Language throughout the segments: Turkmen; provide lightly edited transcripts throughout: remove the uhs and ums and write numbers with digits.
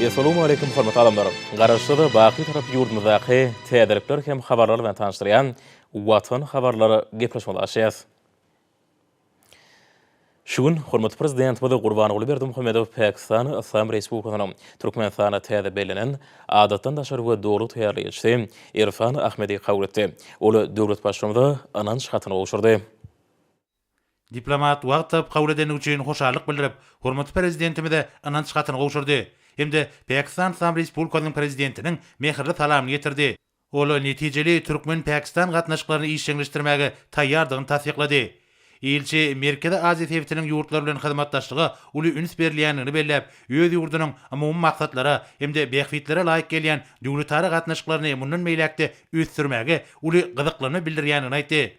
Essalawmaleýkim hormatly adamlar! Garaşsyz, baky Bitarap ýurdumyzdaky täzelikler hem habarlar bilen tanyşdyrýan Watan habarlar gepleşigimizi açýas. Şu gün hormatly Prezidentimiz Gurbanguly Berdimuhamedow Pakistan Yslam Respublikasynyň Türkmenistana täze bellenen Adatdan daşary we Doly ygtyýarly ilçisi Irfan Ahmedi kabul etdi. Ol döwlet Baştutanymyza ynanç hatyny gowşurdy. Diplomat wagt tapyp kabul edendigi üçin hoşallyk bildirip, hormatly Prezidentimize ynanç hatyny gowşurdy hem-de Pakistan Yslam Respublikasynyň Prezidentiniň mähirli salamyny ýetirdi. Ol netijeli türkmen-pakistan gatnaşyklaryny işjeňleşdirmäge taýýardygyny tassyklady. Ilçi Merkezi Aziýa sebitiniň ýurtlary bilen hyzmatdaşlyga uly üns berilýändigini belläp, öz ýurdunyň umumy maksatlara hem-de bähbitlere laýyk gelýän döwletara gatnaşyklaryny mundan beýläk-de ösdürmäge uly gyzyklanma bildirýändigini aýtdy.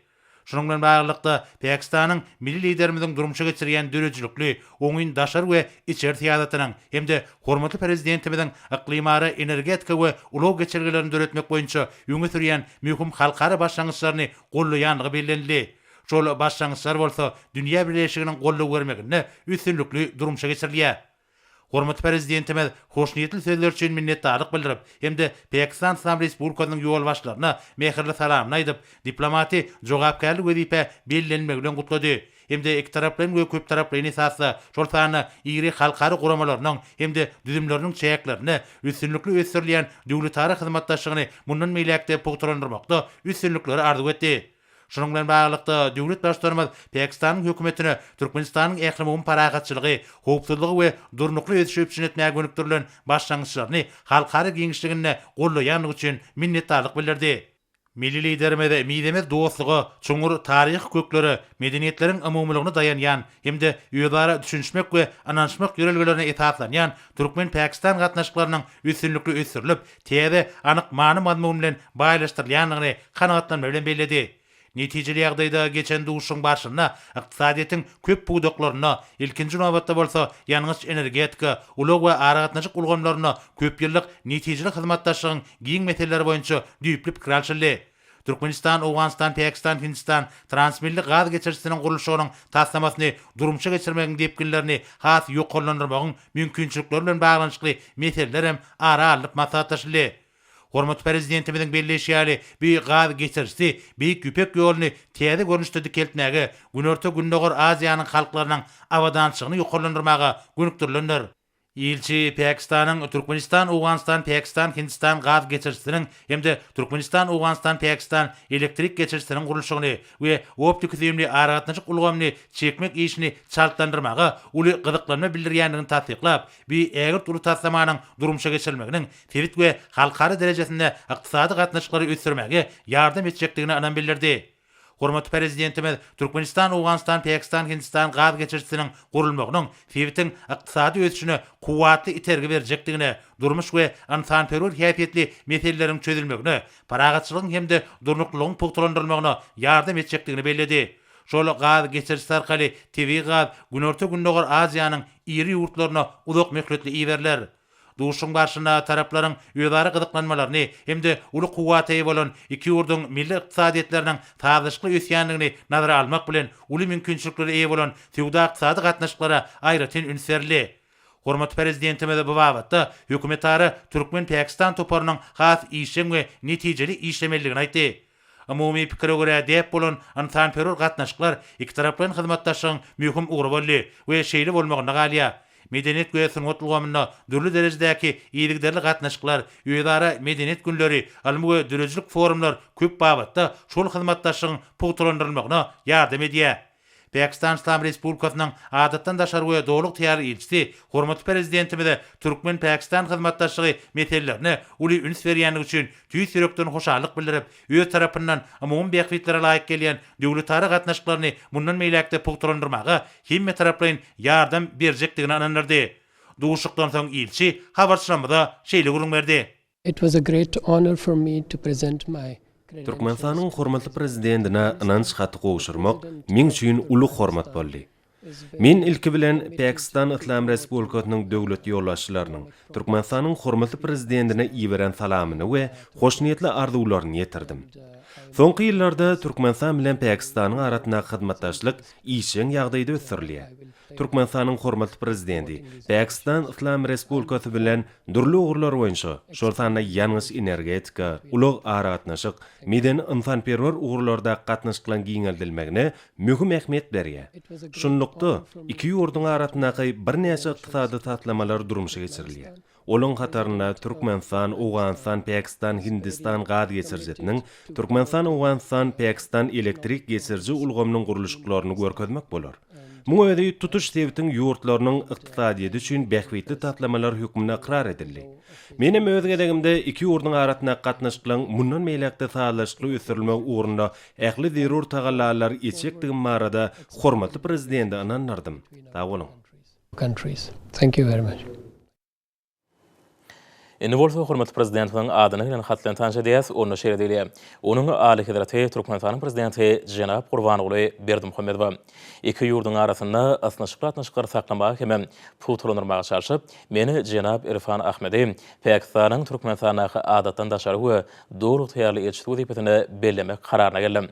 Şunuň bilen baglylykda, Pakistanyň milli Liderimiziň durmuşa geçirýän döredijilikli, oňyn daşary we içeri syýasatynyň hem-de hormatly Prezidentimiziň yklymara energetika we ulag geçelgelerini döretmek boýunça öňe sürýän möhüm halkara başlangyçlaryny goldaýandygy bellenildi. Şol başlangyçlar bolsa dünýä bileleşiginiň goldaw bermeginde üstünlikli durmuşa geçirilýär. Hormatly Prezidentimiz hoşniýetli sözler üçin minnetdarlyk bildirip hem-de Pakistan Yslam Respublikasynyň ýolbaşçylaryna mähirli salamyny aýdyp, diplomaty jogapkärli wezipä bellenilmegi bilen gutlady hem-de ikitaraplaýyn we köptaraplaýyn esasda, şol sanda iri halkara guramalarynyň hem-de düzümleriniň çäklerinde üstünlikli ösdürilýän döwletara hyzmatdaşlygyny mundan beýläk-de pugtalandyrmakda üstünlikleri arzuw etdi. Şunuň bilen baglylykda, döwlet Baştutanymyz Pakistanyň Hökümetine Türkmenistanyň ählumumy parahatçylygy, howpsuzlygy we durnukly ösüşi üpjün etmäge gönükdirilen başlangyçlaryny halkara giňişliginde goldaýandygy üçin minnetdarlyk bildirdi. Milli Liderimiz mizemez dostluga, çuňňur taryhy köklere, medeniýetleriň umumylygyna daýanýan hem-de özara düşünişmek we ynanyşmak ýörelgelerine esaslanýan türkmen-pakistan gatnaşyklarynyň üstünlikli ösdürilip, täze, anyk many-mazmun bilen baýlaşdyrylýandygyny kanagatlanma bilen belledi. Netijeli ýagdaýda geçen duşuşygyň barşynda ykdysadyýetiň köp pudaklarynda, ilkinji nobatda bolsa ýangyç-energetika, ulag we aragatnaşyk ulgamlarynda köpýyllyk netijeli hyzmatdaşlygyň giň meseleleri boýunça düýpli pikir alşyldy. Türkmenistan, Owganystan, Pakistan, Hindistan transmilli gaz geçirijisiniň gurluşygynyň taslamasyny durmuşa geçirmegiň depginlerini has ýokarlandyrmagyň mümkinçilikleri bilen baglanyşykly meseleler hem ara alnyp maslahatlaşyldy. Hormatly Prezidentimiziň belleýşi ýaly, bu gaz geçirijisi Beýik Ýüpek ýoluny täze görnüşde dikeltmäge, Günorta-Gündogar Aziýanyň halklarynyň abadançylygyny ýokarlandyrmaga gönükdirilendir. Ilçi Pakistanyň Türkmenistan, Owganystan, Pakistan, Hindistan gaz geçirijisiniň hem-de Türkmenistan, Owganystan, Pakistan elektrik geçirijisiniň gurluşygyny we optiki-süýümli aragatnaşyk ulgamyny çekmek işini çaltlandyrmaga uly gyzyklanma bildirýändigini tassyklap, bu ägirt uly taslamanyň durmuşa geçirilmeginiň sebit we halkara derejesinde ykdysady gatnaşyklary ösdürmäge ýardam etjekdigine ynam bildirdi. Hormatly Prezidentimiz Türkmenistan, Owganystan, Pakistan, Hindistan gaz geçirijisiniň gurulmagynyň sebitiň ykdysady ösüşine kuwwatly itergi berjekdigine, durmuş we ynsanperwer häsiýetli meseleleriň çözülmegine, parahatçylygyň hem-de durnuklylygyň pugtalandyrylmagyna ýardam etjekdigini belledi. Şol gaz geçirijisi arkaly tebigy gaz Günorta-Gündogar Aziýanyň iri ýurtlaryna uzak möhletli iberiler. Duşuşygyň barşynda taraplaryň özara gyzyklanmalaryny hem-de uly kuwwata eýe bolan iki ýurduň milli ykdysadyýetleriniň sazlaşykly ösýändigini nazara almak bilen, uly mümkinçiliklere eýe bolan söwda-ykdysady gatnaşyklara aýratyn üns berildi. Hormatly Prezidentimiz bu babatda hökümetara türkmen-pakistan toparynyň has işjeň we netijeli işlemelidigini aýtdy. Umumy pikire görä, däp bolan ynsanperwer gatnaşyklar ikitaraplaýyn hyzmatdaşlygyň möhüm ugry boldy we şeýle bolmagynda galýar. Medeniýet we sungat ulgamynda dürli derejedäki yzygiderli gatnaşyklar, özara medeniýet günleri, ylmy we döredijilik forumlar köp babatda şol hyzmatdaşlygyň pugtalandyrylmagyna ýardam edýär. Pakistan Yslam Respublikasynyň Adatdan daşary we Doly ygtyýarly ilçisi hormatly Prezidentimize türkmen-pakistan hyzmatdaşlygy meselelerine uly üns berýändigi üçin tüýs ýürekden hoşallyk bildirip, öz tarapyndan umumy bähbitlere laýyk gelýän döwletara gatnaşyklaryny mundan beýläk-de pugtalandyrmaga hemmetaraplaýyn ýardam berjekdigine ynandyrdy. Duşuşykdan soň ilçi habarçylarymyza şeýle gürrüň berdi. It was a great honor for me to present my credentials. Türkmenistanyň hormatly Prezidentine ynanç haty gowşurmak meň üçin uly hormat boldy. Men ilki bilen Pakistan Yslam Respublikasynyň döwlet ýolbaşçylarynyň Türkmenistanyň hormatly Prezidentine iberen salamyny we hoşniýetli arzuwlaryny ýetirdim. Soňky ýyllarda Türkmenistan bilen Pakistanyň arasyndaky hyzmatdaşlyk işjeň ýagdaýda ösdürilýär. Türkmenistanyň hormatly Prezidenti Pakistan Yslam Respublikasy bilen dürli ugurlar boýunça, şol sanda ýangyç-energetika, ulag-aragatnaşyk, medeni-ynsanperwer ugurlardaky gatnaşyklaryň giňeldilmegine möhüm ähmiýet berýär. Şunlukda, iki ýurduň arasyndaky birnäçe ykdysady taslamalar durmuşa geçirilýär. Olaň hatarynda Türkmenistan, Owganystan, Pakistan, Hindistan gaz geçirijisiniň, Türkmenistan, Owganystan, Pakistan elektrik geçiriji ulgamynyň gurluşyklaryny görkezmek bolar. Muň özi tutuş sebitiň ýurtlarynyň ykdysadyýeti üçin bähbitli taslamalar hökmünde ykrar edildi. Men hem öz gezegimde iki ýurduň arasyndaky gatnaşyklaryň mundan beýläk-de sazlaşykly ösdürilmegi ugrunda ähli zerur tagallalary etjekdigim barada hormatly Prezidenti ynandyrdym. Sag boluň! Countries. Thank you very much. Indi bolsa hormatly Prezidentimiziň adyna gelen hat bilen tanyş edýäs. Onda şeýle diýilýär, Onuň Alyhezreti Türkmenistanyň Prezidenti jenap Gurbanguly Berdimuhamedowa iki ýurduň arasynda ysnyşykly gatnaşyklary saklamaga hem pugtalandyrmaga çalşyp, men jenap Irfan Ahmedi Pakistanyň Türkmenistandaky Adatdan daşary we Doly ygtyýarly ilçisi wezipesine bellemek kararyna geldim.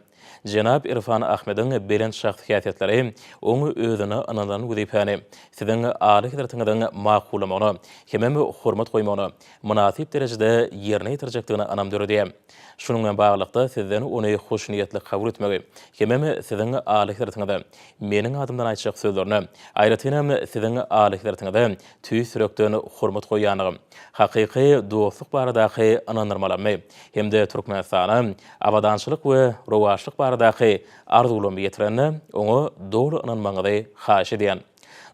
Jenap Irfan Ahmediň belent şahsy häsiýetleri oň özüne ynanylan wezipäni Siziň Alyhezretiňiziň makullamagyna hemem hormat goýmagyna mynasyp derejede ýerine ýetirjekdigine ynam döredýär. Şunuň bilen baglylykda Sizden ony hoşniýetli kabul etmegi hemem Siziň Alyhezretiňize meniň adymdan aýtjak sözlerine, aýratynam Siziň Alyhezretiňize tüýs ýürekden hormat goýýandygym, hakyky dostluk baradaky ynandyrmalarymy hem-de Türkmenistana abadançylyk we rowaçlyk baradaky arzuwlarymy ýetirende, oňa doly ynanmagyňyzy haýyş edýän.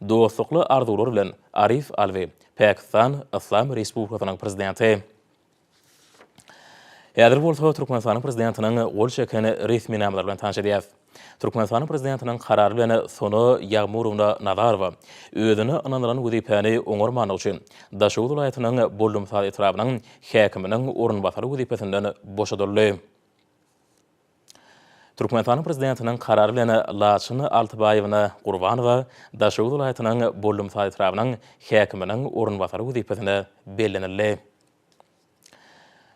Dostlukly arzuwlar bilen, Arif Alwi, Pakistan Yslam Respublikasynyň Prezidenti. Häzir bolsa Türkmenistanyň Prezidentiniň gol çeken resminamalary bilen tanyş edýäris. Türkmenistanyň Prezidentiniň Karary bilen Sona Ýagmurowna Nazarowa özüne ynanylan wezipäni oňarmanlygy üçin Daşoguz welaýatynyň Bollumsaz etrabynyň häkiminiň orunbasary wezipesinden boşadyldy. Türkmenistanyň Prezidentiniň Karary bilen Laçyn Altybaýewna Gurbanowa Daşoguz welaýatynyň Bollumsaz etrabynyň häkiminiň orunbasary wezipesine bellenildi.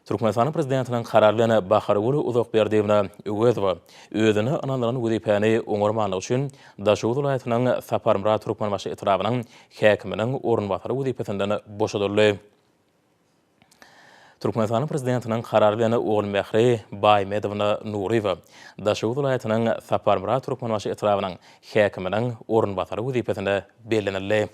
Türkmenistanyň Prezidentiniň Karary bilen Bahargül Uzakberdiýewna Öwezowa özüne ynanylan wezipäni oňarmanlygy üçin Daşoguz welaýatynyň Saparmyrat Türkmenbaşy etrabynyň häkiminiň orunbasary wezipesinden boşadyldy. Türkmenistanyň Prezidentiniň Karary bilen Ogulmähri Baýmedowna Nuryýewa Daşoguz welaýatynyň Saparmyrat Türkmenbaşy etrabynyň häkiminiň orunbasary wezipesine bellenildi.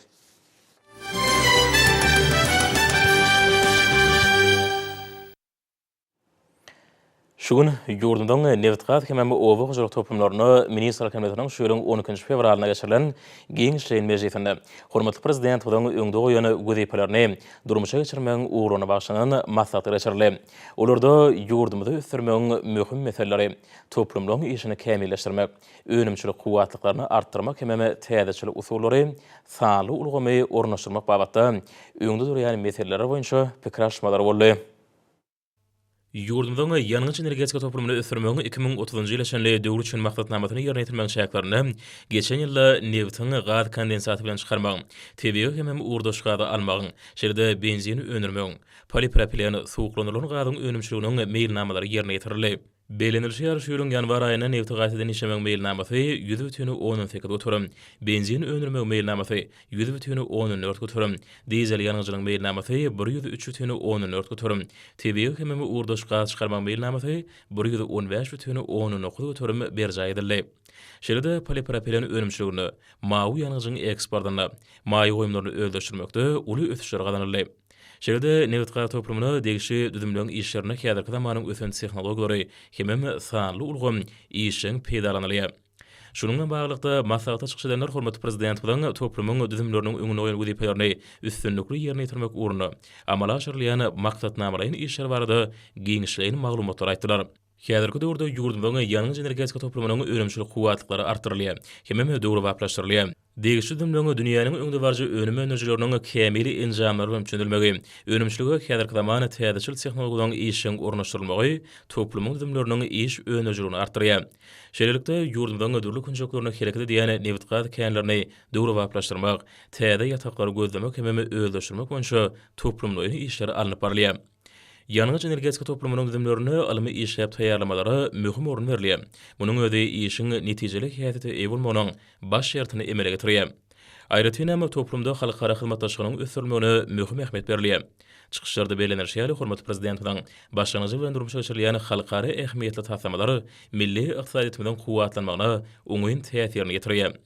Şu gün ýurdumyzyň nebitgaz hemem oba hojalyk toplumlarynda Ministrler Kabinetiniň şu ýylyň on ikinji fewralynda geçirilen giňişleýin mejlisinde hormatly Prezidentimiziň öňde goýan wezipelerini durmuşa geçirmegiň ugurlaryna bagyşlanan maslahatlar geçirildi. Olarda ýurdumyzy ösdürmegiň möhüm meseleleri, toplumlaryň işini kämilleşdirmek, önümçilik kuwwatlyklaryny artdyrmak hemem täzeçil usullary, sanly ulgamy ornaşdyrmak babatda öňde durýan meseleler boýunça pikir alyşmalar boldy. Ýurdumyzyň ýangyç-energetika toplumyny ösdürmegiň 2030-njy ýyla çenli döwür üçin maksatnamasyny ýerine ýetirmegiň çäklerinde geçen ýylda nebitiň gaz kondensaty bilen çykarmagyň, tebigy hemem ugurdaş gazy almagyň, şeýle-de benzin öndürmegiň, polipropilen, suwuklandyrylan gazyň önümçiliginiň meýilnamalary ýerine ýetirildi. Bellenilişi ýaly, şu ýylyň ýanwar aýynda nebti gaýtadan işlemegiň meýilnamasy 100,8 göterim, benzin öndürmegiň meýilnamasy 100,4 göterim, dizel ýangyjynyň meýilnamasy 103,4 göterim, tebigy hemem ugurdaş gaz çykarmagyň meýilnamasy 115,9 göterim berjaý edildi. Şeýle-de polipropilen önümçiliginde, mawy ýangyjyň eksportynda, maýa goýumlaryny özleşdirmekde uly ösüşler gazanyldy. Şeýle-de nebitgaz toplumyna degişli düzümleň işlerinde häzirki zamanyň ösen tehnologiýalary hemem sanly ulgam işjeň peýdalanylýar. Şunuň bilen baglylykda, maslahatda çykyş edenler hormatly Prezidentimiziň toplumyň düzümleriniň öňünde goýan wezipelerini üstünlikli ýerine ýetirmek ugrunda amala aşyrylýan maksatnamalaýyn işler barada giňişleýin maglumatlary aýtdylar. Häzirki döwürde ýurdumyzyň ýangyç-energetika toplumynyň önümçilik kuwwatlyklary artdyrylýar hemem döwrebaplaşdyrylýar. Degişli düzümleň dünýäniň öňdebaryjy önüm öndürijileriniň kämil enjamlary bilen üpjün edilmegi, önümçilige häzirki zaman täzeçil tehnologiýalaryň işjeň ornaşdyrylmagy toplumyň düzümleriniň iş öndürijiligini artdyrýar. Şeýlelikde, ýurdumyzyň dürli künjeklerinde hereket edýän nebitgaz känlerini döwrebaplaşdyrmak, täze ýataklary gözlemek hemem özleşdirmek boýunça toplumlaýyn işler alnyp barylýar. Ýangyç-energetika toplumynyň düzümlerinde ylmy işläp taýýarlamalara möhüm orun berilýär. Munuň özi işiň netijeli häsiýete eýe bolmagynyň baş şertini emele getirýär. Aýratyn hem, toplumda halkara hyzmatdaşlygynyň ösdürilmegine möhüm ähmiýet berilýär. Çykyşlarda bellenilişi ýaly, hormatly Prezidentimiziň başlangyjy bilen durmuşa geçirilýän halkara ähmiýetli taslamalar milli ykdysadyýetimiziň kuwwatlanmagyna oňyn täsirini ýetirýär.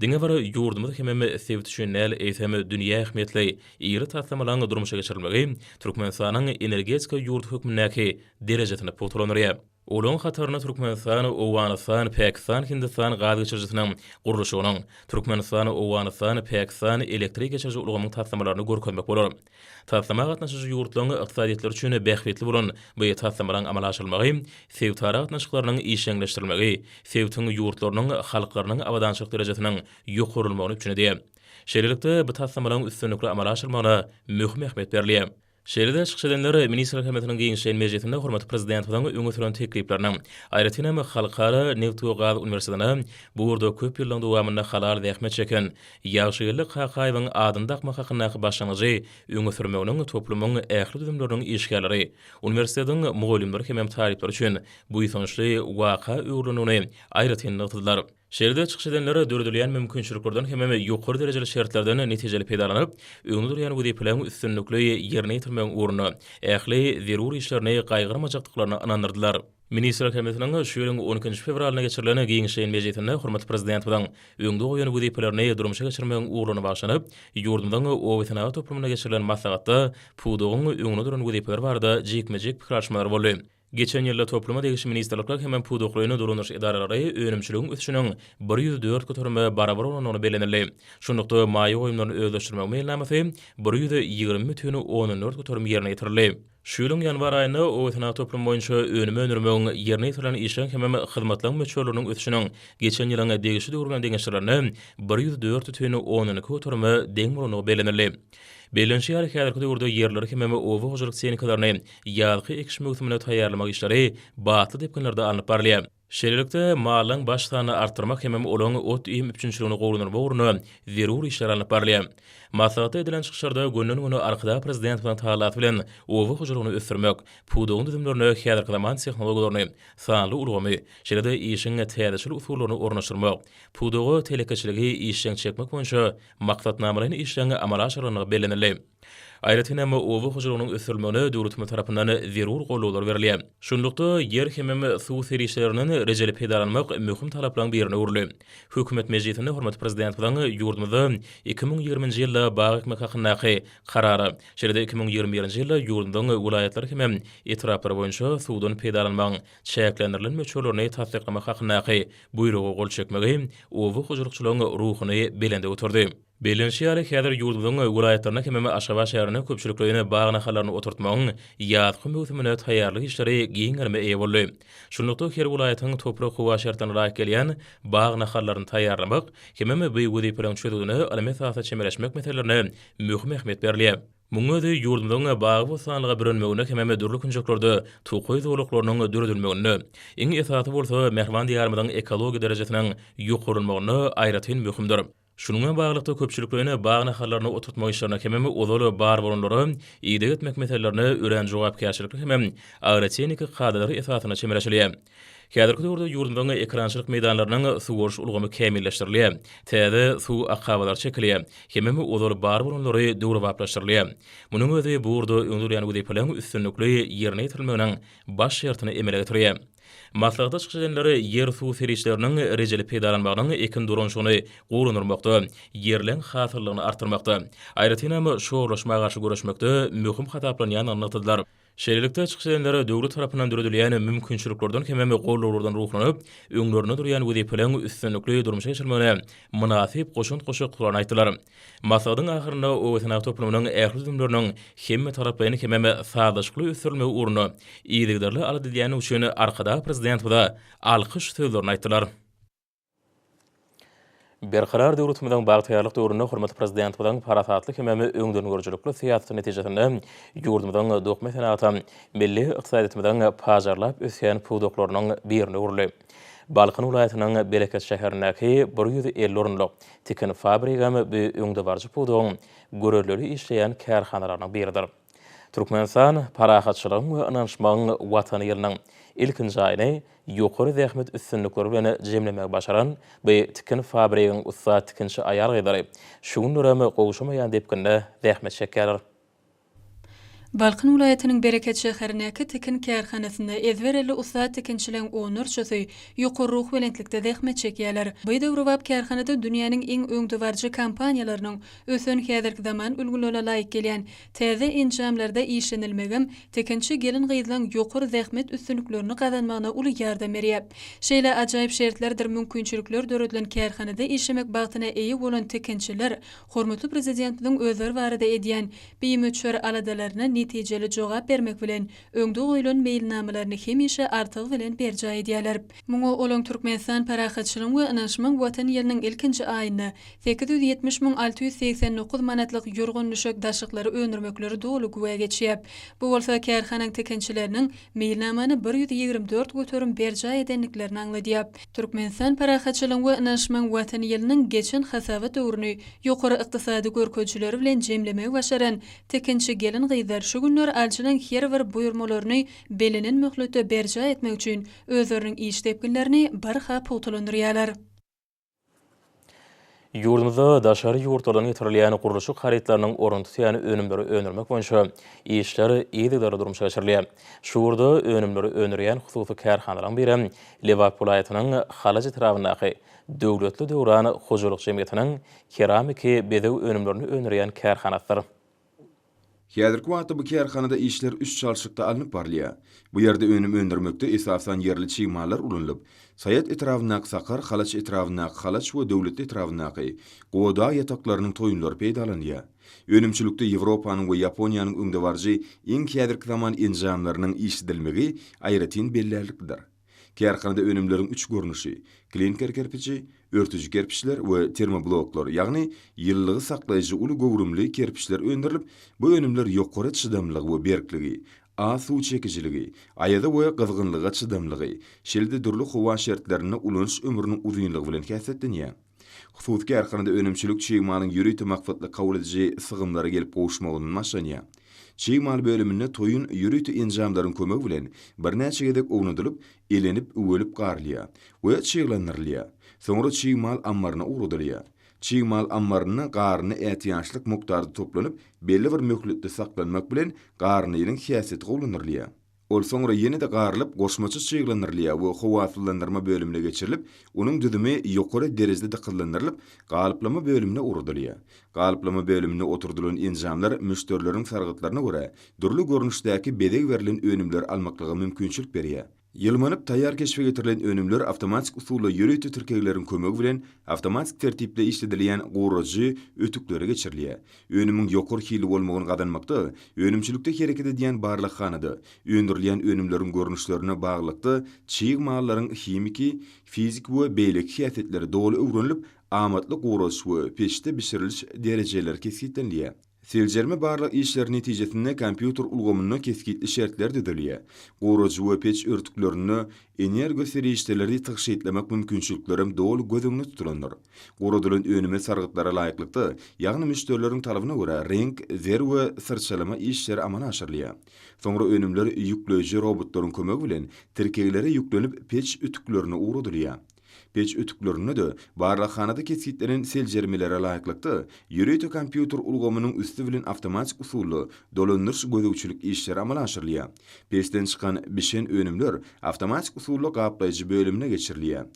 Diňe bir ýurdumyz hemem sebit üçin däl, eýsem, dünýä ähmiýetli iri taslamalaryň durmuşa geçirilmegi Türkmenistanyň energetika ýurdy hökmündäki derejesini pugtalandyrýar. Olaryň hatarynda Türkmenistan, Owganystan, Pakistan, Hindistan gaz geçirijisiniň gurluşygynyň, Türkmenistan, Owganystan, Pakistan elektrik geçiriji ulgamyň taslamalaryny görkezmek bolar. Taslama gatnaşyjy ýurtlaryň ykdysadyýetleri üçin bähbitli bolan bu taslamalaryň amala aşyrylmagy sebitara gatnaşyklarynyň işjeňleşdirilmegi, sebitiň ýurtlarynyň halklarynyň abadançylyk derejesiniň ýokarlanmagyny üpjün edýär. Şeýlelikde, bu taslamalaryň üstünlikli amala aşyrylmagyna möhüm ähmiýet berilýär. Şeýle-de çykyş edenler Ministrler Kabinetiniň giňişleýin mejlisinde hormatly Prezidentimiziň öňe süren teklipleriniň, aýratyn hem, Halkara nebit we gaz uniwersitetine bu ugurda köp ýyllaryň dowamynda halal zähmet çeken Ýagşygeldi Kakaýewiň adyny dakmak hakyndaky başlangyjy öňe sürmeginiň toplumyň ähli düzümleriniň işgärleri, uniwersitetiň mugallymlary hemem talyplary üçin buýsançly waka öwrülendigini aýratyn nygtadylar. Şeýle-de çykyş edenler döredilýän mümkinçiliklerden hemem ýokary derejeli şertlerden netijeli peýdalanyp, öňde durýan wezipeleriň üstünlikli ýerine ýetirmegiň ugrunda ähli zerur işlerini gaýgyrmajakdyklaryna ynandyrdylar. Ministrler Kabinetiniň şu ýylyň on ikinji fewralynda geçirilen giňişleýin mejlisinde hormatly Prezidentimiziň öňde goýan wezipelerini durmuşa geçirmegiň ugurlaryna bagyşlanyp, ýurdumyzyň obasenagat toplumynda geçirilen maslahatda pudagyň öňünde duran wezipeler barada jikme-jik pikir alyşmalar boldy. Geçen ýylda topluma degişli ministrlikler hem pudaklaýyn dolandyryş edaralary önümçiligiň ösüşiniň 104 göterime barabar bolandygyny bellenildi. Şunlukda, maýa goýumlaryny özleşdirmegiň meýilnamasy 120,4 göterim ýerine ýetirildi. Şu ýylyň ýanwar aýynda obasenagat toplumy boýunça önüm öndürmegiň, ýerine ýetirilen işleriň hemem hyzmatlaryň möçberleriniň ösüşiniň geçen ýylyň degişli döwri bilen deňeşdirilende 104,2 göterime deň bolandygy bellenildi. Bellenişi ýaly, häzirki döwürde ýerleri hemem oba hojalyk tehnikalaryny ýazky ekiş möwsümine taýýarlamak işleri batly depginlerde alnyp barylýar. Şeýlelikde, mallaryň baş sanyny artdyrmak hemem olaryň ot-iým üpjünçiligini gowulandyrmak ugrunda zerur işler alnyp barylýar. Maslahatda edilen çykyşlarda günden-güne Arkadag Prezidentimiziň tagallasy bilen oba hojalygyny ösdürmek, pudagyň düzümlerine häzirki zaman tehnologiýalaryny, sanly ulgamy, şeýle-de işiň täzeçil usullaryny ornaşdyrmak, pudaga telekeçiligi işjeň çekmek boýunça maksatnamalaýyn işleň amala aşyrylandygy bellenildi. Aýratyn hem, oba hojalygynyň ösdürilmegine döwletimiz tarapyndan zerur goldawlar berilýär. Şunlukda, ýer hemem suw serişdelerinden rejeli peýdalanmak möhüm talaplaryň birine öwrüldi. Hökümet mejlisinde hormatly Prezidentimiziň ýurdumyzda 2020-nji ýylda bag ekmek hakyndaky Karara, şeýle-de 2021-nji ýylda ýurdumyzyň welaýatlary hemem etraplary boýunça suwdan peýdalanmagyň çäklendirilen möçberlerini tassyklamak hakyndaky Buýruga gol çekmegi oba hojalykçylygyň ruhuny belende göterdi. Bellenişi ýaly, häzir ýurdumyzyň welaýatlarynda hemem Aşgabat şäherinde köpçülikleýin bag nahallaryny oturtmagyň ýazky möwsümine taýýarlyk işleri giň gerime eýe boldy. Şunlukda, her welaýatyň toprak-howa şertlerine laýyk gelýän bag nahallaryny taýýarlamak hemem bu wezipeleriň çözgüdine ylmy esasda çemeleşmek meselelerine möhüm ähmiýet berilýär. Munuň özi ýurdumyzyň bagy-bossanlyga bürenmeginde hemem dürli künjeklerde tokaý zolaklarynyň döredilmeginde, iň esasy bolsa, mähriban Diýarymyzyň ekologiýa derejesiniň ýokarlanmagynda aýratyn möhümdir. Şunuň bilen baglylykda, köpçülikleýin bag nahallaryny oturtmak işlerine hemem ozal bar bolanlara ideg etmek meselelerine örän jogapkärçilikli hemem agrotehniki kadalar esasynda çemeleşilýär. Häzirki döwürde ýurdumyzyň ekerançylyk meýdanlarynyň suwaryş ulgamy kämilleşdirilýär, täze suw akabalary çekilýär, hemem ozal bar bolanlary döwrebaplaşdyrylýar. Munuň özi bu ugurda öňde durýan wezipeleriň üstünlikli ýerine ýetirilmeginiň baş şertini emele getirýär. Maslahata çykyş edenler ýer-suw serişdeleriniň rejeli peýdalanmagynyň ekin dolanyşygyny gowulandyrmakda, ýerleň hasyllylygyny artdyrmakda, aýratynam, şorlaşma garşy göreşmekde möhüm hasaplanýandygyny nygtadylar. Şeýlelikde, çykyş edenler döwlet tarapyndan döredilýän mümkinçiliklerden hemem gollaglardan ruhlanyp, öňlerinde durýan wezipeleriň üstünlikli durmuşa geçirilmegine mynasyp goşant goşjakdyklaryny aýtdylar. Maslahatyň ahyrynda obasenagat toplumynyň ähli düzümleriniň hemmetaraplaýyn hemem sazlaşykly ösdürilmegi ugrunda yzygiderli alada edýändigi üçin Arkadag Prezidentimize alkyş sözlerini aýtdylar. Berkarar döwletimiziň bagtyýarlyk döwründe hormatly Prezidentimiziň parasatly hemem öňdengörüjilikli syýasaty netijesinde ýurdumyzyň dokma senagaty milli ykdysadyýetimiziň pajarlap ösýän pudaklarynyň birine öwrüldi. Balkan welaýatynyň Bereket şäherindäki 150 orunlyk tikin fabrigem bu öňdebaryjy pudagyň göreldeli işleýän kärhanalarynyň biridir. Türkmenistan parahatçylygyň we ynanyşmagyň Watany ýylynyň ilkinji aýyny ýokary zähmet üstünlikleri bilen jemlemegi başaran bu tikin fabrigiň ussat tikinçi aýal-gyzlary şu günlerem gowşamaýan depginde zähmet çekýärler. Balkan welaýatynyň Bereket şäherindäki tikin kärhanasynda ezber elli ussat tikinçileň onlarçasy ýokary ruhubelentlikde zähmet çekýärler. Bu döwrebap kärhanada dünýäniň iň öňdebaryjy kompaniýalarynyň ösen häzirki zaman ülňülerine laýyk gelýän Täze enjamlarda işlenilmegem tikinçi gelin-gyzlaň ýokary zähmet üstünliklerini gazanmagyna uly ýardam berýär. Şeýle ajaýyp şertlerdir mümkinçilikler döredilen kärhanada işlemek bagtyna eýe bolan tikinçiler hormatly Prezidentimiziň özleri barada edýän bimöçber aladalaryna netijeli jogap bermek bilen, öňde goýlan meýilnamalaryny hemişe artygy bilen berjaý edýärler. Muňa olaň Türkmenistan parahatçylygyň we ynanyşmagyň Watany ýylynyň ilkinji aýynda 870 689 manatlyk ýorgan-düşek daşlyklary öndürmekleri doly güwä geçýär. Bu bolsa kärhanaň tikinçileriniň meýilnamany 124 göterim berjaý edendiklerini aňladýar. Türkmenistan parahatçylygyň we ynanyşmagyň Watany ýylynyň geçen hasabat döwrüni ýokary ykdysady görkezijileri bilen jemlemegi başaran tikinçi gelin-gyzlar şu günler alyjynyň her bir buýurmalaryny bellenen möhletde berjaý etmek üçin özleriniň iş depginlerini barha pugtalandyrýarlar. Ýurdumyzda daşary ýurtlardan getirilýän gurluşyk harytlarynyň ornuny tutýan önümleri öndürmek boýunça işler yzygiderli durmuşa geçirilýär. Şu ugurda önümleri öndürýän hususy kärhanalaryň biri Lebap welaýatynyň Halaç etrabyndaky Döwletli döwran hojalyk jemgyýetiniň keramiki bezeg önümlerini öndürýän kärhanasydyr. Häzirki wagtda bu kärhanada işler üç çalşykda alnyp barylýar. Bu ýerde önüm öndürmekde esasan ýerli çig mallar ulanylyp, Saýat etrabyndaky Sakar, Halaç etrabyndaky Halaç we Döwletli etrabyndaky Gowadag ýataklarynyň toýunlary peýdalanylýar. Önümçilikde Ýewropanyň we Ýaponiýanyň öňdebaryjy iň häzirki zaman enjamlarynyň işledilmegi aýratyn bellärliklidir. Kärhanada önümleriň üç görnüşi, klinker kerpiji, örtüji kerpiçler we termobloklar, ýagny ýylylygy saklaýjy uly göwrümli kerpiçler öndürilip, bu önümler ýokary çydamlygy we berkligi, az suw çekijiligi, aýaza we gyzgynlyga çydamlygy, şeýle-de dürli howa şertlerinde ulanyş ömrüniň uzynlygy bilen häsiýetlenýär. Hususy kärhanada önümçilik çig malyň ýörite maksatly kabul ediji sygymlara gelip gowuşmagyndan başlanýar. Çig mal bölüminde toýun ýörite enjamlaryň kömegi bilen birnäçe gezek ownadylyp, elenip, üwelip garylýar we çyglandyrylýar. Soňra çig mal ammaryna ugradylýar. Çig mal ammarynda garyndy ätiýaçlyk mukdarda toplanyp, belli bir möhletde saklanmak bilen garyndynyň häsiýeti gowulandyrylýar. Ol soňra ýene-de garylyp, goşmaça çyglandyrylýar we howasyzlandyrma bölümine geçirilip, onuň düzümi ýokary derejede dykyzlandyrylyp, galyplama bölümine ugradylýar. Galyplama bölüminde oturdylan enjamlar müşderileriň sargytlaryna görä, dürli görnüşdäki bezeg berlen önümleri almaklyga mümkinçilik berýär. Ýylmanyp taýýar keşbe getirilen önümler awtomatik usulda ýörite tirkegleriň kömegi bilen awtomatik tertipde işledilýän gurajy ötüklere geçirilýär. Önümiň ýokary hilli bolmagyny gazanmakda önümçilikde hereket edýän barlaghanada öndürilýän önümleriň görnüşlerine baglylykda çig mallaryň himiki, fiziki we beýleki häsiýetleri doly öwrenilip, amatly guraş we peçde bişiriliş derejeleri kesgitlenilýär. Seljerme-barlag işleri netijesinde kompýuter ulgamynda kesgitli şertler düzülýär. Gurajy we peç örtüklerinde energoserişdeleri tygşytlamak mümkinçiliklerem doly göz öňünde tutulandyr. Guradylan önüme sargytlara laýyklykda, ýagny müşderileriň talabyna görä reňk, zer we syrçalama işleri amala aşyrylýar. Soňra önümler ýükleýji robotlaryň kömegi bilen tirkeglere ýüklenip peç ütüklerine ugradylýar. Peç ötüklerinde-de barlaghanada kesgitlenen seljermelere laýyklykda, ýörite kompýuter ulgamynyň üsti bilen awtomatik usulda dolandyryş-gözegçilik işleri amala aşyrylýar. Peçden çykan bişen önümler awtomatik usulda gaplaýjy bölümine geçirilýär.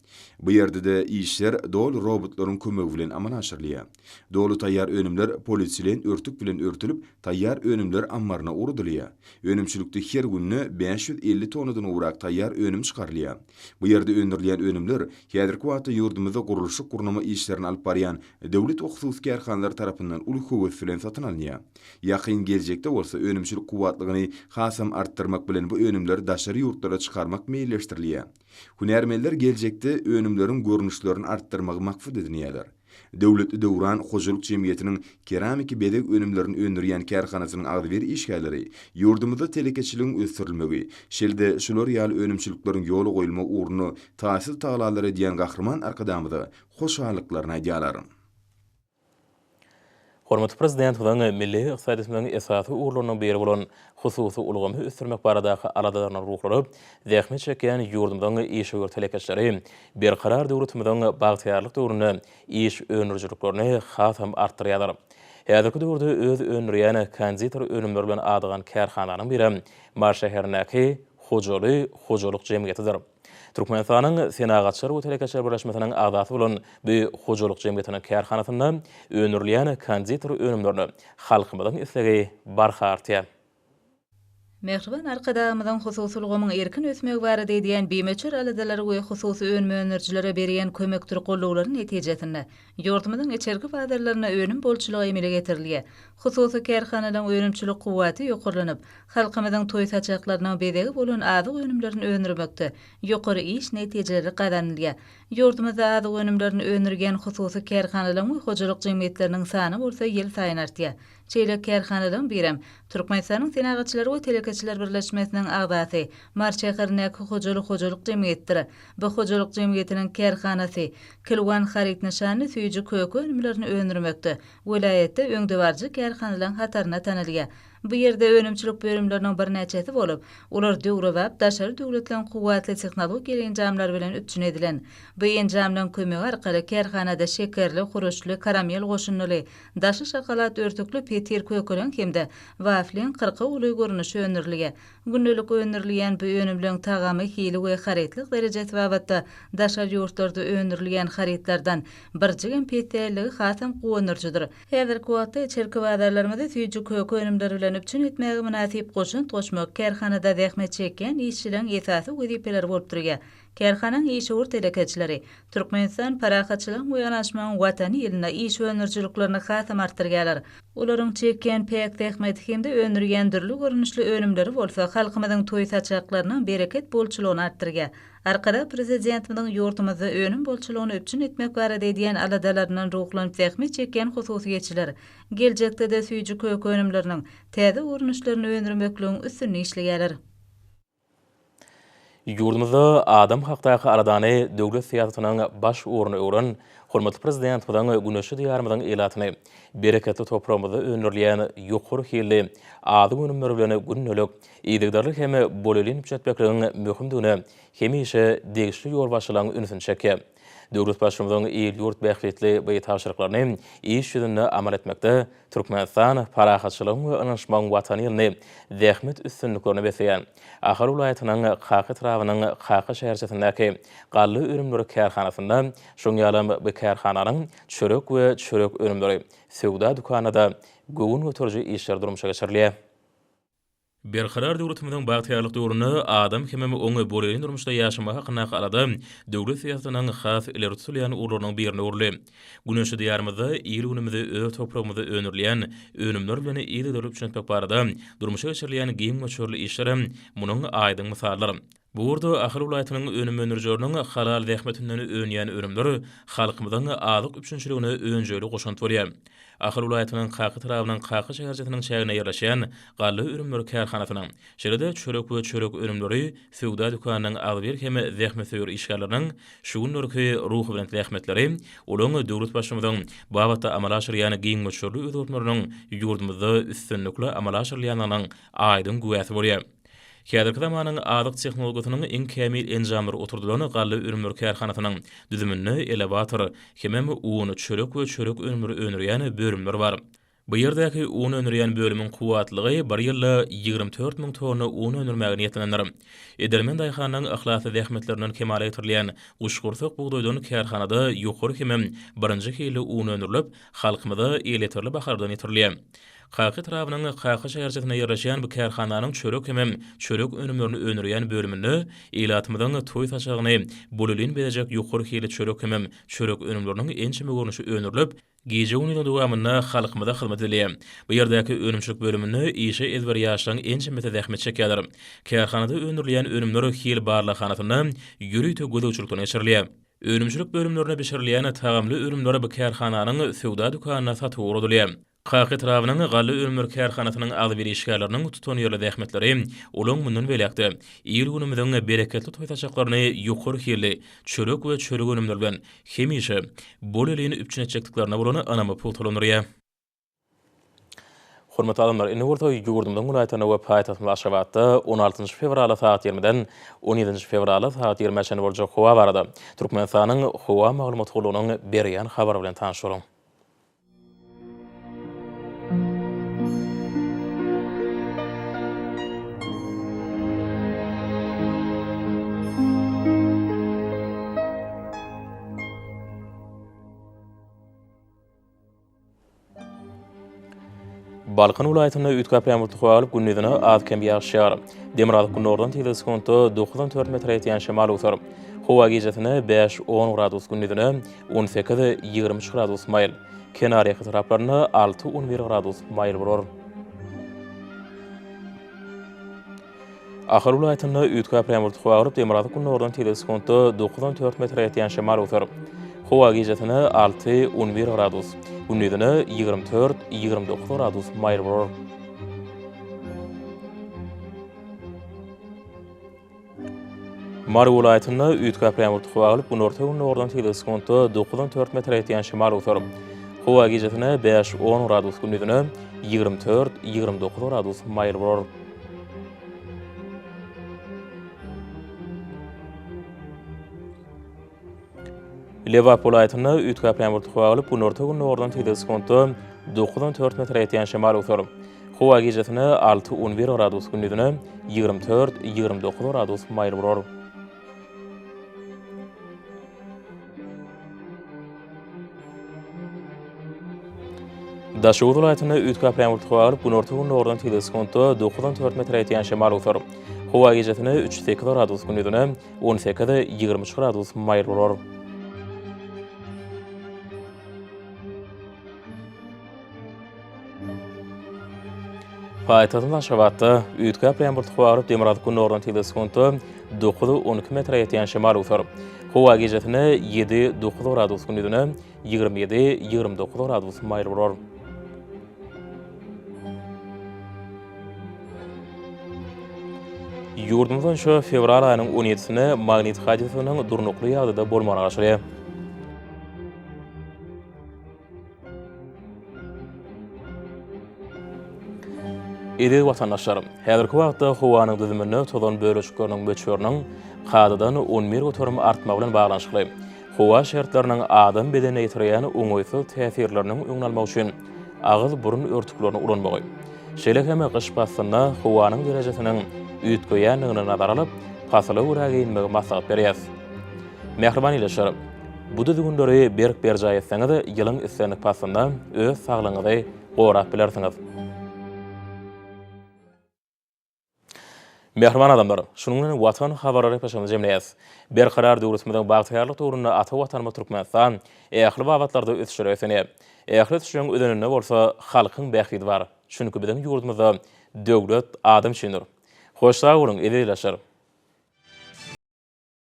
Bu ýerde-de işler doly robotlaryň kömegi bilen amala aşyrylýar. Doly taýýar önümler polietilen örtük bilen örtülip, taýýar önümler ammaryna ugradylýar. Önümçilikde her günde 550 tonnadan gowrak taýýar önüm çykarylýar. Bu ýerde öndürilýän önümler häzirki wagtda ýurdumyzda gurluşyk-gurnama işlerini alyp barýan döwlet we hususy kärhanalar tarapyndan uly höwes bilen satyn alynýar. Ýakyn geljekde bolsa önümçilik kuwwatlygyny hasam artdyrmak bilen bu önümleri daşary ýurtlara çykarmak meýilleşdirilýär. Hünärmenler geljekde önümleriň görnüşlerini artdyrmagy maksat edinýärler. Döwletli Döwran hojalyk jemgyýetiniň keramiki bezeg önümlerini öndürýän kärhanasynyň agzybir işgärleri ýurdumyzda telekeçiligiň ösdürilmegi, şeýle-de şular ýaly önümçilikleriň ýola goýulmagy ugrunda taýsyz tagalalary edýän Gahryman Arkadagymyza hoşallyklaryny aýdýarlar. Hormatly Prezidentimiziň milli ykdysadyýetimiziň esasy ugurlarynyň biri bolan hususy ulgamy ösdürmek baradaky aladalaryna ruhlanyp, zähmet çekýän ýurdumyzyň işewür telekeçileri Berkarar döwletimiziň bagtyýarlyk döwründe iş öndürijiliklerini hasam artdyrýarlar. Häzirki döwürde öz öndürýän konditer önümleri bilen adygan kärhananyň birem Mary şäherindäki Hojaly hojalyk jemgyýetidir. Türkmenistanyň Senagatçylar we telekeçiler birleşmesiniň agzasy bolan bu hojalyk jemgyýetiniň kärhanasynda öndürilýän konditer önümlerine halkymyzyň islegi barha artýar. Mähriban Arkadagymyzyň hususy ulgamyň erkin ösmegi barada edýän bimöçber aladalary we hususy önüm öndürijilere berýän kömekdir gollawlary netijesinde, ýurdumyzyň içerki bazarlarynda önüm bolçulygy emele getirilýär. Hususy kärhanalaryň önümçilik kuwwaty ýokarlanyp, halkymyzyň toý saçaklarynyň bezegi bolan azyk önümlerini öndürmekde ýokary iş netijeleri gazanylýar. Ýurdumyzda azyk önümlerini öndürýän hususy kärhanalaryň we hojalyk jemgyýetleriniň sany bolsa ýylsaýyn artýar. Şeýle kärhanalaryň birem Türkmenistanyň Senagatçylar we telekeçiler birleşmesiniň agzasy, Mary şäherindäki Hojaly hojalyk jemgyýetidir. Bu hojalyk jemgyýetiniň kärhanasy Kilwan haryt nyşanly süýji-köke önümlerini öndürmekde welaýatda öňdebaryjy kärhanalaryň hatarynda tanalýar. Bu ýerde önümçilik bölümleriniň birnäçesi bolup, olar döwrebap daşary döwletleriň kuwwatly tehnologiýaly enjamlary bilen üpjün edilen. Bu enjamlaryň kömegi arkaly kärhanada şekerli, huruşly, karamel goşundyly, Daşy şokolad örtükli petir kökeleň hem-de wafliň kyrka uly görnüşi öndürilýär. Gündelik öndürilýän bu önümleň tagamy, hili we harytlyk derejesi babatda daşary ýurtlarda öndürilýän harytlardan birjigem pes dälligi hasam guwandyryjydyr. Häzirki wagtda içerki bazarlarymyzy süýji-köke önümleri bilen üpjün etmäge mynasyp goşant goşmak kärhanada zähmet çekýän işçileriň esasy wezipeleri bolup durýar. Kärhanaň işewür telekeçileri Türkmenistan parahatçylygyň we yanaşmagyň Watany ýylynda iş öndürijiliklerini hasam artdyrýarlar. Olaryň çekýän päk zähmeti hem-de öndürýän dürli görnüşli önümleri bolsa halkymyzyň toý saçaklarynyň bereket bolçulygyny artdyrýar. Arkadag Prezidentimiziň ýurdumyzda önüm bolçulygyny üpjün etmek barada edýän aladalaryndan ruhlanyp zähmet çekýän hususyýetçiler geljekde-de süýji-köke önümleriniň täze görnüşlerini öndürmekligiň üstünde işleýärler. Ýurdumyzda adam hakdaky aladany döwlet syýasatynyň baş ugruna öwren hormatly Prezidentimiziň güneşli Diýarymyzyň ilatyny bereketli topragymyzda öndürilýän ýokary hilli azyk önümleri bilen gündelik, yzygiderli hem bolelin üpjün etmekligiň möhümdigine hemişe degişli ýolbaşçylaryň ünsüni çekýär. Döwlet Baştutanynyň il-ýurt bähbitli bu tabşyryklaryny iş ýüzünde amal etmekde Türkmenistan parahatçylygyň we ynanyşmagyň Watany ýylyny zähmet üstünliklerine besleýän Ahal welaýatynyň Kaka etrabynyň Kaka şäherçesindäki galla önümleri kärhanasynda, şoň ýalam bu kärhananyň çörek we çörek önümleri söwda dükanynda-da göwün göteriji işler durmuşa geçirilýär. Berkarar döwletimiziň bagtyýarlyk döwründe adam hemem oň bolelin durmuşda ýaşamagy hakyndaky alada döwlet syýasatynyň has ileri tutulýan ugurlarynyň birine öwrüldi. Güneşli Diýarymyzda il-günümizi öz topragymyzda öndürilýän önümler bilen yzygiderli üpjün etmek barada durmuşa geçirilýän giň möçberli işlerem munuň aýdyň mysalydyr. Bu ugurda Ahal welaýatynyň önüm öndürijileriniň halal zähmetinden önýän önümler halkymyzyň azyk üpjünçiligine önjeýli goşant bolýar. Ahal welaýatynyň Kaka etrabynyň Kaka şäherçesiniň çäginde ýerleşýän Galla önümleri kärhanasynyň, şeýle-de çörek we çörek önümleri söwda dükanynyň agzybir hem zähmetsöýer işgärleriniň şu günlerki ruhubelent zähmetleri olaryň döwlet Baştutanynyň babatda amala aşyrýan giň möçberli özgertmeleriniň ýurdumyzda üstünlikli amala aşyrylýandygynyň aýdyň güwäsi bolýar. Häzirki zamanyň azyk tehnologiýasynyň iň kämil enjamlary oturdylan galla önümleri kärhanasynyň düzüminde elewator, hemem un, çörek we çörek önümleri öndürýän bölümler bar. Bu ýerdäki un öndürýän bölümiň kuwwatlylygy bir ýylda 24 müň tonna un öndürmäge niýetlenendir. Edermen daýhanyň yhlasly zähmetlerinden kemala getirilýän guşgursak bugdaýdan kärhanada ýokary hemem birinji hilli un öndürilip, halkymyza elýeterli bahalardan ýetirilýär. Kaka etrabynyň Kaka şäherçesinde ýerleşýän bu kärhananyň çörek hemem çörek önümlerini öndürýän bölüminde ilatymyzyň toý saçagyny bolelin bezejek ýokary hilli çörek hemem çörek önümleriniň ençeme görnüşi öndürilip, gije-gündiziň dowamynda halkymyza hyzmat edilýär. Bu ýerdäki önümçilik bölüminde işe ezber ýaşlaryň ençemesi zähmet çekýärler. Kärhanada öndürilýän önümler hil barlaghanasynda ýörite gözegçilikden geçirilýär. Önümçilik bölümlerinde bişirilýän tagamly önümler bu kärhananyň söwda dükanynda satuwa ugradylýar. Kaka etrabynyň Galla önümleri kärhanasynyň agzybir işgärleriniň tutanýerli zähmetleri olaň mundan beýläk-de il-günümiziň bereketli toý saçaklaryny ýokary hilli çörek we çörek önümleri bilen hemişe bolelin üpjün etjekdiklerine bolan ynamy pugtalandyrýar. Hormatly adamlar, indi bolsa ýurdumyzyň welaýatlarynda we paýtagtymyz Aşgabatda on altynjy fewralda sagat ýigrimiden on ýedinji fewralda sagat ýigrimä çenli boljak howa barada Türkmenistanyň Howa maglumat gullugynyň berýän habary bilen tanyş boluň. Balkan welaýatynda üýtgäp ýagmurly howa bolup, gündizine az-kem ýagyş ýagar. Demirgazyk-günordan tizligi sekuntda 9-14 metre ýetýän şemal öwser. Howa gijesine bäş-on gradus, gündizine on sekiz-ýigrimi üç gradus maýyl. Kenarýaka etraplarynda alty-on bir gradus maýyl bolar. Ahal welaýatynda üýtgäp ýagmurly howa bolup, demirgazyk-gündogardan tizligi sekuntda 9-14 metre ýetýän şemal öwser. Howa gijesine alty, on bir gradus, gündizine 24, 29 gradus maýyl bolar. Mary welaýatynda üýtgäp ýagmurly howa bolup, günorta-gündogardan tizligi sekuntda 9-14 metre ýetýän şemal öwser. Howa gijesine bäş-on gradus, gündizine 24, 29 gradus maýyl bolar. Lebap welaýatynda üýtgäp ýagmurly howa bolup, günorta-gündogardan tizligi sekuntda 9-14 metre ýetýän şemal öwser. Howa gijesine 6-11 gradus, gündizine 24-29 gradus maýyl bolar. Daşoguz welaýatynda üýtgäp ýagmurly howa bolup, günorta-gündogardan tizligi sekuntda 9-14 metre ýetýän şemal öwser. Howa gijesine 3-8 gradus, gündizine 18-23 gradus maýyl bolar. Paýtagtymyz Aşgabatda üýtgäp ýagmurly howa bolup, demirgazyk-gündogardan tizligi sekuntda 9-12 metre ýetýän şemal öwser. Howa gijesine 7-9 gradus, gündizine 27-29 gradus maýyl bolar. Ýurdumyz boýunça fewral aýynyň on ýedisinde magnit hadysasynyň durnukly ýagdaýda bolmagyna garaşylýar. Eziz watandaşlar! Häzirki wagtda howanyň düzüminde tozan bölejikleriniň möçberiniň kadadan 11% artmagy bilen baglanyşykly howa şertleriniň adam bedenine ýetirýän oňaýsyz täsirleriniň öňüni almak üçin agyz-burun örtüklerini ulanmagy, şeýle hem gyş paslynda howanyň derejesiniň üýtgeýändigini nazara alyp, pasyla görä geýinmegi maslahat berýäris. Mähriban ildeşler! Bu düzgünleri berk berjaý etseňiz, ýylyň islendik paslynda öz saglygyňyzy gorap bilersiňiz. Mähriban adamlar, şunuň bilen Watan habarlary gepleşigimizi jemleýäris. Berkarar döwletimiziň bagtyýarlyk döwründe ata Watanymyz Türkmenistan ähli babatlarda ösüşlere ösenýär. Ähli ösüşleriň özeninde bolsa halkyň bähbidi bar. Çünki biziň ýurdumyzda döwlet adam üçindir. Hoş sag boluň, eziz ildeşler!